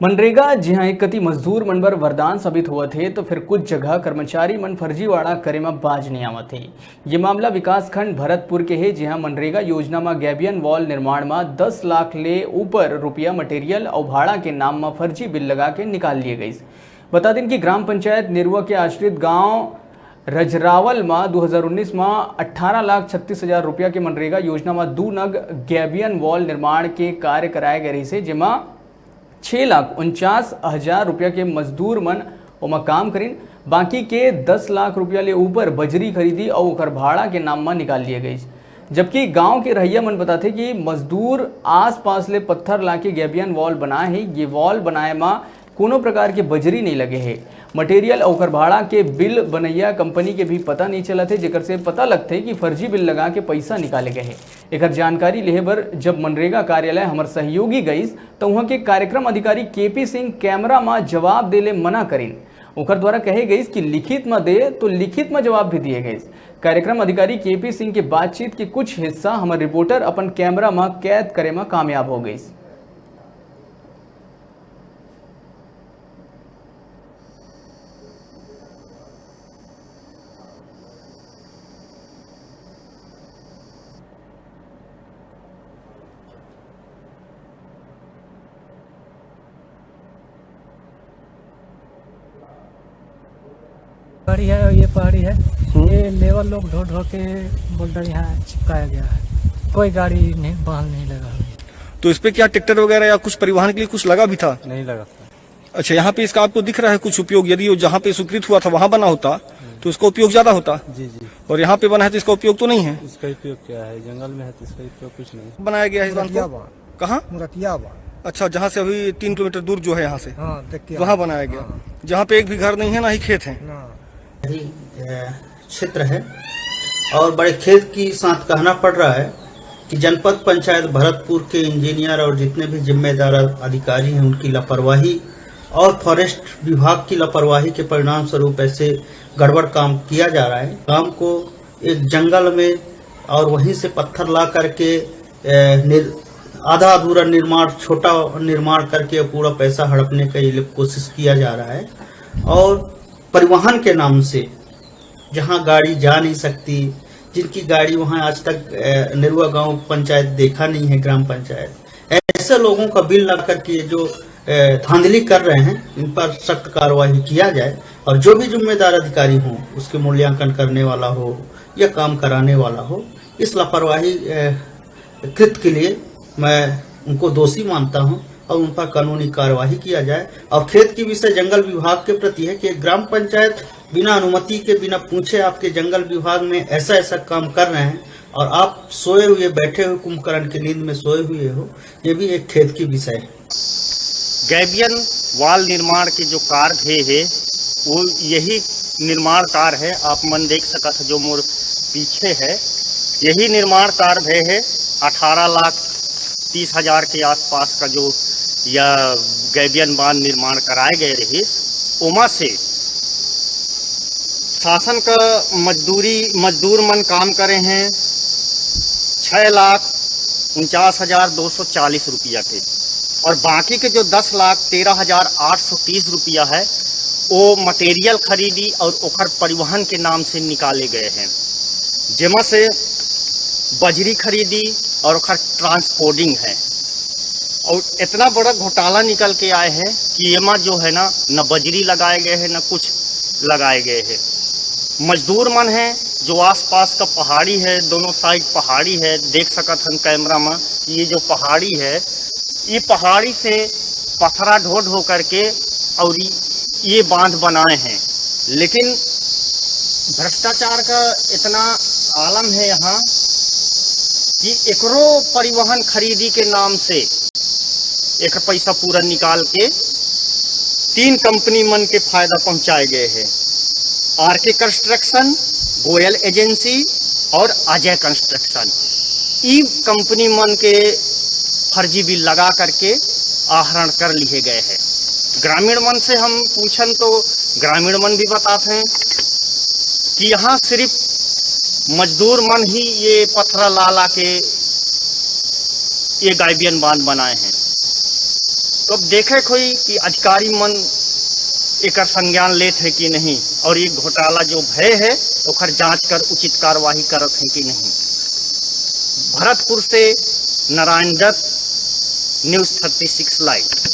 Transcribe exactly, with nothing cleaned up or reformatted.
मनरेगा जिहां एक कति मजदूर मन बर वरदान साबित होवत हे, तो फिर कुछ जगह कर्मचारी मन फर्जीवाड़ा करे म बाज नइ आवत हे। ये मामला विकासखंड भरतपुर के हे, जिहां मनरेगा योजना म गैबियन वॉल निर्माण म दस लाख ले ऊपर रुपया मटेरियल अउ भाड़ा के नाम म फर्जी बिल लगा के निकाल लिए गइस। बता दिन कि ग्राम पंचायत नेरुआ के आश्रित गांव रजरावल म दू हज़ार उन्नीस म अठारह लाख छत्तीस हजार रुपया के मनरेगा योजना म दू नग गैबियन वॉल निर्माण के कार्य कराए गए रहिसे, जेमा छह लाख उनचास हजार रुपया के मजदूर मन ओमा काम करिन। बाकी के दस लाख रुपया ले ऊपर बजरी खरीदी अउ ओकर भाड़ा के नाम म निकाल लिए गइस। जबकि गांव के रहइया मन बताथे कि मजदूर आसपास ले पत्थर लाके गैबियन वॉल बनाए हे। ये वॉल बनाए म कोनो प्रकार के बजरी नइ लगे हे। मटेरियल अउ ओकर भाड़ा के बिल बनइया कंपनी के भी पता नइ चलत हे, जेकर से पता लगथे कि फर्जी बिल लगा के पइसा निकाले गए हे। एकर जानकारी लेहे बर जब मनरेगा कार्यालय हमर सहयोगी गइस, त उहां के कार्यक्रम अधिकारी केपी सिंह कैमरा म जवाब दे ले मना करिन। ओकर द्वारा कहे गइस कि लिखित म दे, तो लिखित म जवाब भी दिए गइस। कार्यक्रम अधिकारी केपी सिंह के बातचीत के कुछ हिस्सा हमर रिपोर्टर अपन कैमरा म कैद करे म कामयाब हो गइस। पहाड़ी है, ये पहाड़ी है। हम्म। ये लेबर लोग ढो ढो के बोल्डर यहाँ चिपकाया गया है, कोई गाड़ी नहीं, वाहन नहीं लगा हुआ है। तो इस पे क्या ट्रैक्टर वगैरह या कुछ परिवहन के लिए कुछ लगा भी था? नहीं लगा था। अच्छा, यहाँ पे इसका आपको दिख रहा है कुछ उपयोग? यदि वो जहाँ पे स्वीकृत हुआ था वहाँ बना होता तो इसका उपयोग ज्यादा होता। जी, जी। और यहाँ पे बना है तो इसका उपयोग तो नहीं है। इसका उपयोग क्या है? जंगल में है तो इसका उपयोग कुछ नहीं। बनाया गया है इस बांध को? मुरतिया बांध। कहाँ? मुरतिया बांध। अच्छा, जहाँ से अभी तीन किलोमीटर दूर जो है यहाँ से, हाँ, देखिए। वहाँ बनाया गया। हाँ। जहाँ पे एक भी घर नहीं है, ना ही खेत है। ना। ही, अ, क्षेत्र है और बड़े खेद के साथ कहना पड़ रहा है कि जनपद पंचायत भरतपुर के इंजीनियर और जितने भी जिम्मेदार अधिकारी हैं, उनकी लापरवाही और फॉरेस्ट विभाग की लापरवाही के परिणाम स्वरूप ऐसे गड़बड़ काम किया जा रहा है। काम को एक जंगल में और वहीं से पत्थर ला करके, अ, निर-, आधा अधूरा निर्माण, छोटा निर्माण करके पूरा पैसा हड़पने का ये लोग कोशिश किया जा रहा है। और परिवहन के नाम से जहाँ गाड़ी जा नहीं सकती, जिनकी गाड़ी वहाँ आज तक, अ, नेरुआ गांव पंचायत देखा नहीं है, ग्राम पंचायत, ऐसे लोगों का बिल ला करके जो, अ, धांधली कर रहे हैं, इन पर सख्त कार्रवाई किया जाए और जो भी जिम्मेदार अधिकारी हों, उसके मूल्यांकन करने वाला हो या काम कराने वाला हो, इस लापरवाही, अ, कृत के लिए मैं उनको दोषी मानता हूं और उन पर कानूनी कार्यवाही किया जाए। और खेद की विषय जंगल विभाग के प्रति है कि ग्राम पंचायत बिना अनुमति के, बिना पूछे आपके जंगल विभाग में ऐसा ऐसा काम कर रहे हैं और आप सोए हुए, बैठे हुए, कुंभकर्ण की नींद में सोए हुए हो, ये भी एक खेद की विषय है। गैबियन वॉल निर्माण के जो कार्य हे, हे, वो यही निर्माण कार्य है, आप मन देख सकत हो जो मोर पीछे है, यही निर्माण कार्य भय है। अठारह लाख तीस हजार के आसपास का जो यह गैबियन बांध निर्माण कराए गए रहिस, ओमा से शासन का मजदूरी, मजदूर मन काम करे हैं छह लाख उनचास हजार दो सौ चालीस रुपया के, और बाकी के जो दस लाख तेरह हजार आठ सौ तीस रुपया है, वो मटेरियल खरीदी और ओकर परिवहन के नाम से निकाले गए हैं, जेमा से बजरी खरीदी और ओकर ट्रांसपोर्टिंग है। और इतना बड़ा घोटाला निकल के आए हैं कि एमा जो है ना, न बजरी लगाए गए हैं, न कुछ लगाए गए हैं। मजदूर मन हैं, जो आसपास का पहाड़ी है, दोनों साइड पहाड़ी है, देख सकत हन कैमरा में कि ये जो पहाड़ी है, ये पहाड़ी से पथरा ढो ढो करके और ये बांध बनाए हैं। लेकिन भ्रष्टाचार का इतना आलम है यहाँ कि एकरो परिवहन खरीदी के नाम से एक पैसा पूरा निकाल के तीन कंपनी मन के फायदा पहुंचाए गए हैं। आरके कंस्ट्रक्शन, गोयल एजेंसी और अजय कंस्ट्रक्शन। ई कंपनी मन के फर्जी बिल लगा करके आहरण कर लिए गए हैं। ग्रामीण मन से हम पूछन तो ग्रामीण मन भी बताते हैं कि यहाँ सिर्फ मजदूर मन ही ये पथरा ला ला के ये गायबियन बांध बनाए हैं। तो अब देखे के होई कि अधिकारी मन एकर संज्ञान लेत हे कि नहीं, और ये घोटाला जो भय हे, ओकर जांच कर उचित कार्यवाही करत हे कि नहीं। भरतपुर से Narayan Dutt, News Thirty Six Live।